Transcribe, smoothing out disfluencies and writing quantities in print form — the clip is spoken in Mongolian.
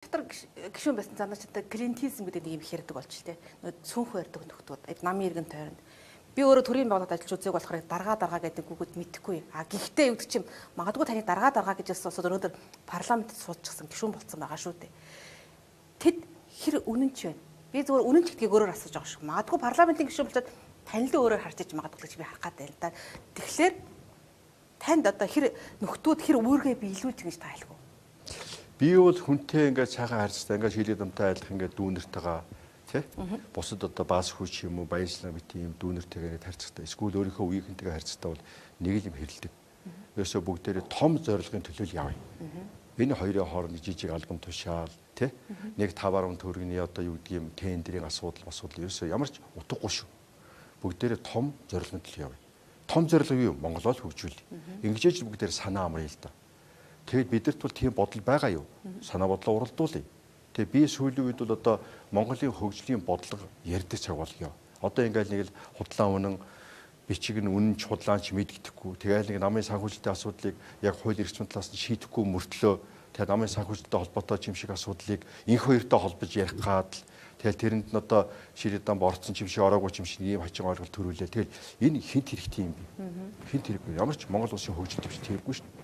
Дотор гишүүн байсан занаа ч одоо клиентизм гэдэг нэг юм их ярьдаг болж тээ. Нөө цүнх барьдаг нөхдүүд намын иргэн тойронд. Би өөрөө төрийн байгууллагад ажиллаж үзег болохоор даргаа даргаа гэдэг үгүүд мэдэхгүй. А гэхдээ юу гэдэг чим магадгүй таны даргаа даргаа гэж хэлсэн усууд өнөөдөр парламентд суудчихсан гишүүн болцсон байгаа шүү дээ. Тэд хэр үнэн ч байна. Би зүгээр үнэн ч гэдгийг өөрөөр асууж байгаа шүү. Магадгүй парламентын гишүүн болцоод танилаа өөрөөр харж иж магадгүй гэж би харах гээд байна л да. Тэгэхээр танд одоо хэр нөхдүүд хэр үүргээ биелүүлж гэж та хэлэх үү? Би бол хүнтэй ингээд сайхан харьцтай, ингээд шилэг дамтай айлах ингээд дүүнэртэйгээ тий бусад одоо баас хүч юм уу баянслан мэт ийм дүүнэртэйгээ ингээд харьцтай. Эсвэл өөрийнхөө үеийнхэнтэйгээ харьцтай бол нэг л юм хэрэлдэг. Ерөөсөө бүгдээрээ том зорилгын төлөө л явъя. Энэ хоёрын хооронд жижиг албан тушаал тий нэг 5 10 төгрөгийн одоо юу гэдэг юм тендерийн асуудал асуудал ерөөсөө ямар ч утгагүй шүү. Бүгдээрээ том зорилгын төлөө явъя. Том зорилго юу? Монголоо л хөгжүүлье. Ингэж л бүгдээрээ санаа амрая л да. Тэгэд бидэрт бол тийм бодол байгаа юу? Санаа бодлоо уралдуулъя. Тэгээ би сүүлийн үед бол одоо Монголын хөгжлийн бодлого ярьдаг цаг боллоо. Одоо ингээл нэг л худлаа үнэн бичиг нь үнэн ч худлаа ч мэддэхгүй. Тэгээл нэг намын санхүүжилтийн асуудлыг яг хууль эрх зүйн талаас нь шийдэхгүй мөртлөө тэгээ намын санхүүжилттэй холбоотой юм шиг асуудлыг инх хоёртой холбож ярих гад л тэгэл тэрэнд нь одоо ширээ дамб орцсон юм шиг ороогүй юм шиг ийм хачин ойлголт төрүүлээ. Тэгэл энэ хинт хэрэгтэй юм бэ? Хинт хэрэггүй. Ямар ч Монгол улсын хөгжил төвч тэрэггүй шүү дээ.